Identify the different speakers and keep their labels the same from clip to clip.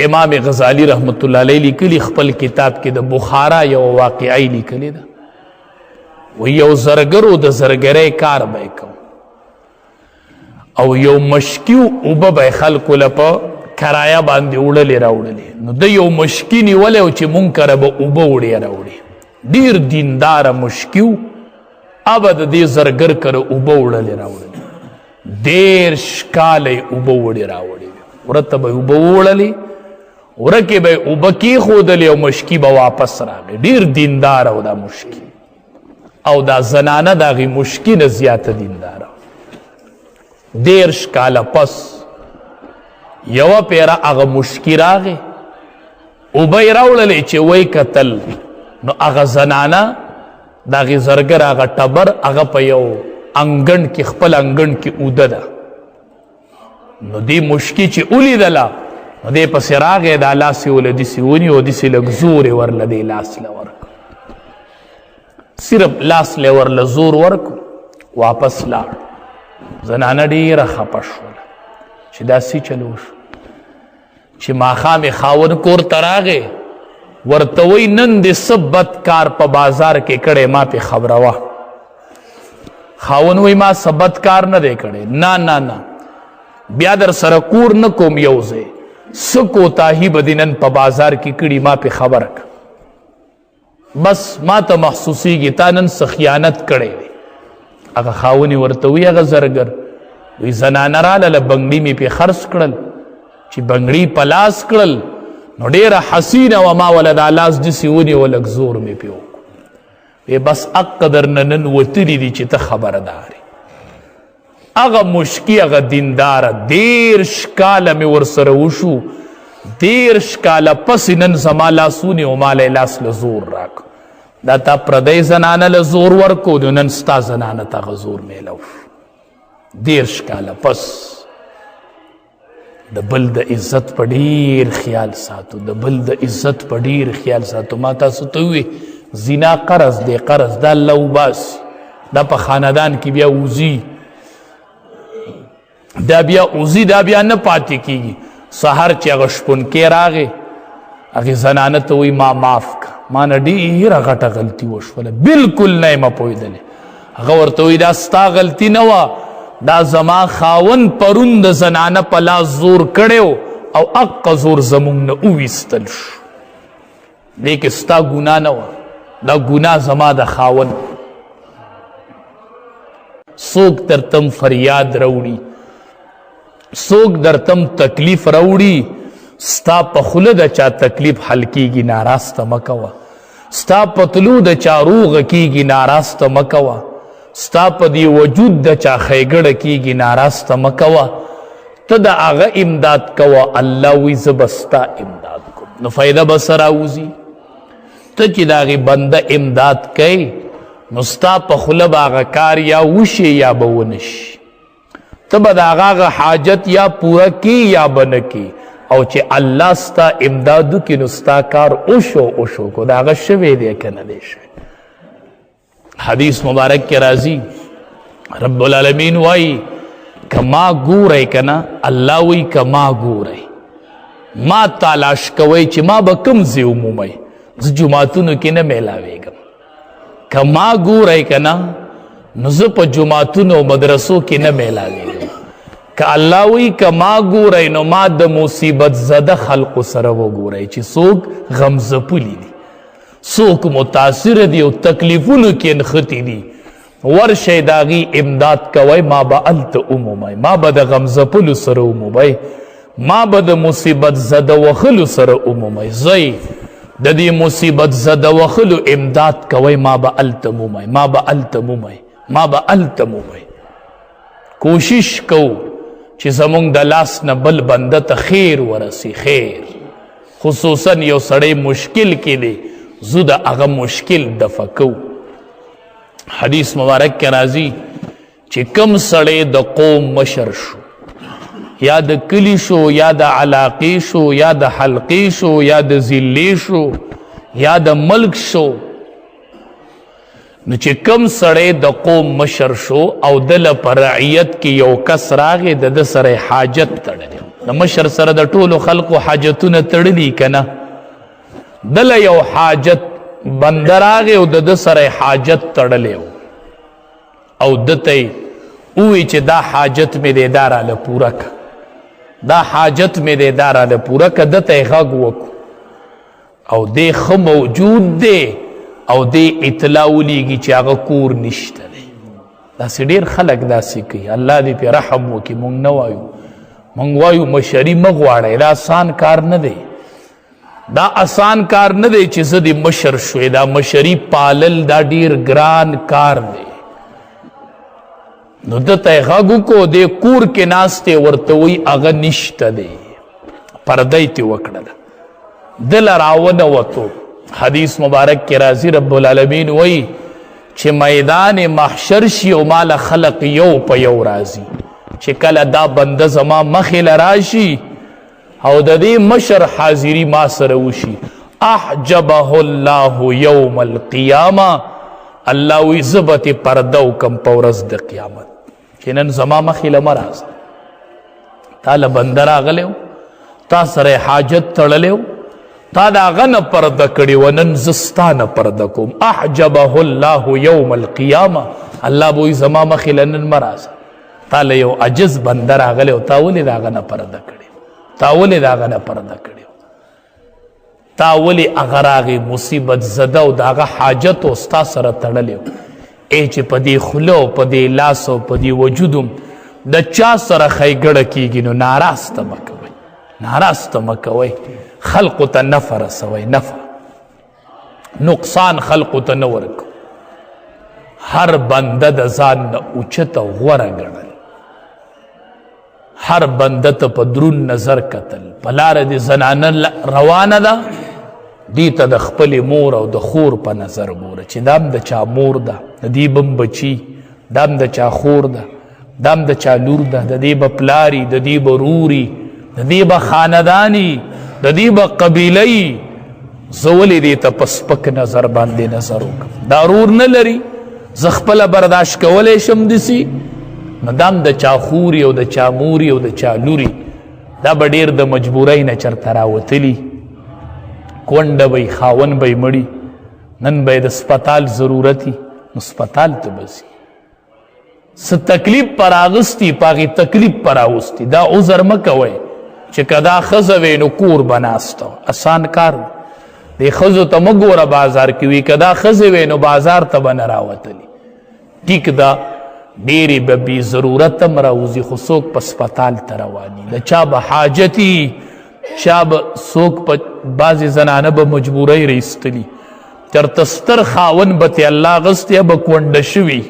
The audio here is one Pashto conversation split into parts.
Speaker 1: امام غزالی رحمت الله علیه لیکلی خپل کتاب کې د بخارا یو واقعي لیکلی ده. و یو زرګرو د زرګرۍ کار به کو او یو مشکی اوبه به خلکو له په کرایه باندې وړلې راوړلې. نو د یو مشکی نیولی و چې مونږ کره به اوبه وړې راوړي. ډېر دینداره مشکی و، ابه د دې زرګر کره اوبه وړلې راوړلې. 13 کاله یې اوبه وړې راوړې، ورته به یې اوبه وړلې، ورکې به یې اوبه کېښودلې او مشکی به واپس راغی. ډېر دینداره و دا مشکی، او دا زنانه د هغې مشکی نه زیاته دینداره. 13 کاله پس یوه پیره هغه مشکی راغی، اوبه یې راوړلې. چې ویې کتل نو هغه زنانه د هغې زرګر هغه ټبر هغه په یو انګڼ کې، خپل انګڼ کې اوده ده. نو دې مشکی چې ولیدله نو دې پسې راغی، دا لاس یې وله داسې ونیو، داسې لږ زور یې ورله دې لاس له ورکړ، صرف لاس له ورله زور ورکړو، واپس لاړ. زنانه ډېره خپه شوله چې دا څه چل وشو. چې ماښام یې خاوند کور ته راغی، ورته وایي نن دې څه بد کار په بازار کې کړی، ما پې خبروه. خاوند وایي ما څه بد کار نه دی کړی. نه نه نه، بیا در سره کور نه کوم، یو ځای څه کوتاهي به دې نن په بازار کې کړي، ما پې خبره کړه. بس ما ته محسوسیږي تا نن څه خیانت کړی دی. هغه خاوند یې ورته وایي، هغه زرګر وایي زنانه راغله، بنګړي مې پې خرڅ کړل. چې بنګړي په لاس کړل نو ډېره حسینه وه، ما وله دا لاس داسې ونیو، لږ زور مې پې وکړو. وی بس اقه درنه نن وتلي دي چې ته خبردار یې. هغه مشکی هغه دینداره 13 کاله مې ورسره وشو، 13 کاله پس نن زما لاس ونیو، ما له یې لاس له زور راکړ. دا تا پردۍ زنانه له زور ورکو، نو نن ستا زنانه ته هغه زور میلاو شو. 13 کاله پس د بل د عزت په ډیر خیال ساتو، د بل د عزت په ډیر خیال ساتو. ما تاسو ته ووی زنا قرض دی، قرض دا الله وباسي، دا په خاندان کې بیا وځي، دا بیا وځي، دا بیا نه پاتې کیږي. سهار چې هغه شپونکی راغی، هغې زنانه ته وایي ما معاف کړه، ما نه ډېره غټه غلطي وشوله، بالکل نه یم پوهېدلی. هغه ورته وایي دا ستا غلطي نه وه، دا زما خاوند پرون د زنانه په لاس زور کړی او اقه زور زمونږ نه وویستل شو. دې کې ستا ګناه نه وه، دا ګناه زما د خاوند. څوک درتم فریاد راوړي، څوک درتم تکلیف راوړي، ستا په خوله د چا تکلیف حل کیږي ناراسته مه کوه، ستا په تلو د چا روغه کیږي ناراسته مه کوه، ستا په دې وجود د چا ښېګړه کیږي ناراسته مه کوه. ته د هغه امداد کوه، الله وایي زه به ستا امداد کوم. نو فایده به څه راوځي؟ ته چې د هغې بنده امداد کوې نو ستا په خوله به هغه کار یا وشي یا به ونه شي، ته به د هغه هغه حاجت یا پوره کی یا به نه کی. او چې الله ستا امداد وکړي نو ستا کار وشو وشو کو، د هغه شوی دی که نه دی شوی. حدیث مبارک کې راځي، رب العالمین وایي که ما ګورئ که نه، الله وایي که ما ګورئ، ما تلاش کوئ چې ما به کوم ځای ومومئ، زه جوماتونو کې نه میلاویږم. که ما ګورئ که نه نو زه په جوماتونو او مدرسو کې نه میلاویږم. که الله وایي که ما ګورئ نو ما د مصیبت زده خلقو سره وګورئ چې څوک غم ځپلي دي، څوک متاثر دي او تکلیفونو کې نښتي دي، ورشئ د هغې امداد کوئ، ما به هلته ومومئ، ما به د غم ځپلو سره ومومئ، ما به د مصیبت زده وخلو سره ومومئ. ځئ د دې مصیبت زده وخلو امداد کوئ، ما به هلته مومئ، ما به هلته مومئ، ما به هلته مومئ. کوشش کوو چې زمونږ د لاس نه بل بنده ته خیر ورسي، خیر. خصوصا یو سړی مشکل کې دی، زه د هغه مشکل دفع کوو. حدیث مبارک کې راځي چې کم سړی د قوم مشر شو، یا د کلی شو، یا د علاقې شو، یا د حلقې شو، یا د ضلع شو، یا د ملک شو، نو چې کم سړی د قوم مشر شو او دله په رعیت کې یو کس راغی، د ده سره حاجت تړلی، د مشر سره د ټولو خلقو حاجتونه تړلي که نه، دله یو حاجت بنده راغی او د ده سره حاجت تړلی او ده ته یې ووایي چې دا حاجت مې دی، دا راله پوره که، دا حاجت مې دی، دا راله پوره که. ده ته یې غږ وکړو او دی ښه موجود دی او دی اطلاع ولیږي چې هغه کور نشته دی. داسې ډېر خلک داسې کوي، الله دې پرې رحم وکړي. مونږ نه وایو، مونږ وایو مشري مه غواړئ، دا اسان کار نه دی، دا اسان کار نه دی چې زه دې مشر شوې. دا مشري پالل دا ډېر ګران کار دی. نو ده ته یې غږ وکړو، دی کور کې ناست دی، ورته وایي هغه نشته دی، پرده یې ترې وکړله، ده له راونه وتو. حدیث مبارک کې راځي، رب العالمین وایي چې میدان محشر شي او ماله خلق یو په یو راځي، چې کله دا بنده زما مخې له راشي او د دې مشر حاضری ما سره وشي، احجبه الله یوم القیامه، الله وی زه به ترې پرده وکړم په ورځ د قیامت، چې نن زما مخې له مه راځه. تا له بنده راغلی، تا سره حاجت تړلی، تا د هغه نه پرده کړې وه، نن زه ستا نه پرده کوم. احجبه الله یوم القیامه، الله به وایي زما مخې له نن مه راځه، تا له یو عاجز بنده راغلی او تا ولې د هغه نه پرده کړې، تا ولې د هغه نه پرده کړې، تا ولې هغه راغی مصیبت زده او د هغه حاجت او ستا سره تړلی. ای چې په دې خوله او په دې لاس او په دې وجود د چا سره ښېګړه کېږي، نو ناراسته مه کوئ، ناراسته مه کوئ، خلقو ته نفع رسوئ، نفع نقصان خلقو ته نه ورکو. هر بنده د ځان نه اوچت او غوره ګڼل، هر بنده ته په درون نظر کتل. په لاره دې زنانه روانه ده، دې ته د خپلې مور او د خور په نظر ګوره چې دا هم د چا مور ده، د دې به هم بچي، دا هم د چا خور ده، دا هم د چا لور ده، د دې به پلاري، د دې به روري، د دې به خانداني، د دې به قبیله یي. زه ولې دې ته په سپک نظر باندې نظر وکړم؟ دا رور نه لري، زه خپله برداشت کولی شم دسي، نو دا هم د چا خوري او د چا موري او د چا لوري. دا به ډېر د مجبورۍ نه چرته راوتلي، کونډه به یې، خاوند به یې مړي، نن به یې د سپتال ضرورت وي، نو سپتال ته به ځي. څه تکلیف پر اغستی، په هغې تکلیف پر راوستي. دا عذر مه کوئ چې که دا ښځه وی نو کور به ناسته. اسان کار دی، ښځو ته مه ګوره بازار کې وي، که دا ښځې وی نو بازار ته به نه راوتلي. ټیک ده، ډېرې به بې ضرورت هم راوځي، خو څوک په سپتال ته رواني، د چا به حاجتي، چا به څوک په بعضې زنانه به مجبورۍ راایستلي، چرته ستر خاوند به ترې الله غستی، به کونډه شوي،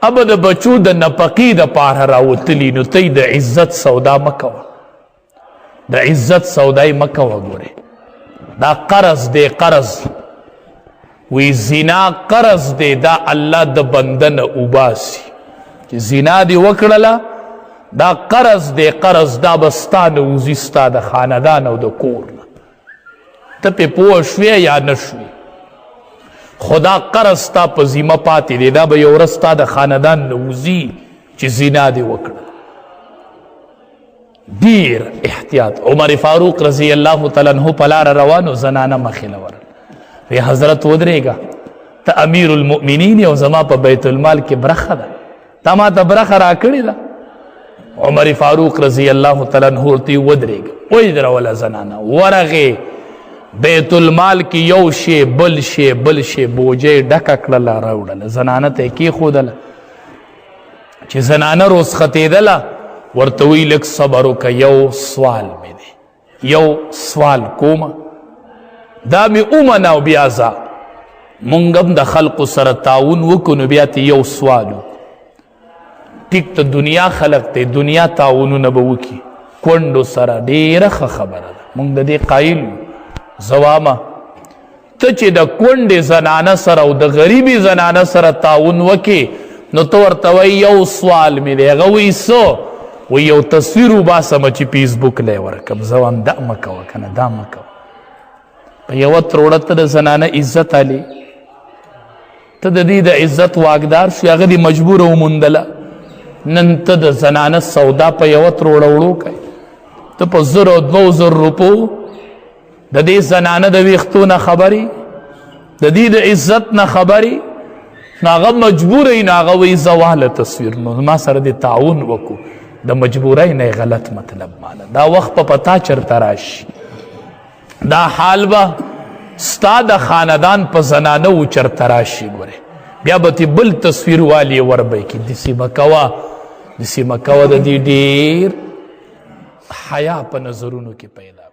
Speaker 1: ابه د بچو د نفقې د پاره راوتلي. نو ته د عزت سودا مه کوه، د عزت سودا یې مه کوه. ګورې دا قرض دی، قرض وی زنا قرض دی، دا الله د بنده نه وباسي. چې زنا دې وکړله دا قرض دی، قرض دا به ستا نه وځي، ستا د خاندان او د کور نه. ته پې پوه شوې یا نه شوې، خو دا قرض ستا په ذمه پاتې دی، دا به یو ورځ ستا د خاندان نه وځي چې زنا دې وکړه. ډیر احتیاط. عمر فاروق رضی الله تعالی عنہ په لاره روانو، زنانه مخې له ورغله، وی حضرت ودرېږه، ته امیر المؤمنین او زما په بیت المال کې برخه ده، تا ما ته برخه راکړې ده. عمر فاروق رضی الله تعالی عنہ ورته ودرېږه، ودروله زنانه. ورغې بیت المال کې یو شی بل شی بل شی بوجۍ ډکه کړله، راوړله، زنانه ته یې کېښودله. چې زنانه رخصتېدله ورته وی لږ صبر وکړه، یو سوال مې دی، یو سوال کوم، دا مې ومنه او بیا ځه. مونږ هم د خلقو سره تعاون وکړو، نو بیا ته یو سوال وکړو. ټیک ته دنیا خلق دی، دنیا تعاونونه به وکړي کونډو سره، ډېره ښه خبره ده، مونږ د دې قایل یو. زوامه ته چې د کونډې زنانه سره او د غریبې زنانه سره تعاون وکې، نو ته ورته وایي یو سوال مې دی. هغه وایي څه؟ وایي یو تصویر وباسم چې فیسبوک له یې ورکړم. زه وایم دا مه کوه که نه، دا مه کوه. په یوه تروړه ته د زنانه عزت الې. ته د دې د عزت واکدار شو، هغه دې مجبور وموندله. نن ته د زنانه سودا په یوه تروړه وړو کوي، ته په 1000 او 2000 روپو د دې زنانه د ویښتو نه خبرې، د دې د عزت نه خبرې، نو هغه مجبور وي، نو هغه وایي زه واله تصویر، نو ما سره دې تعاون وکړو. د مجبورۍ نه غلط مطلب مانه. دا وخت په پتا چرته راشي، دا حال به ستا د خاندان په زنانه و چرته راشي. ګوره بیا به تی بل تصویر والی وربه کې دسې مه کوه، دسې مه کوه. د دې ډېر حیا په نظرونو کې پیدا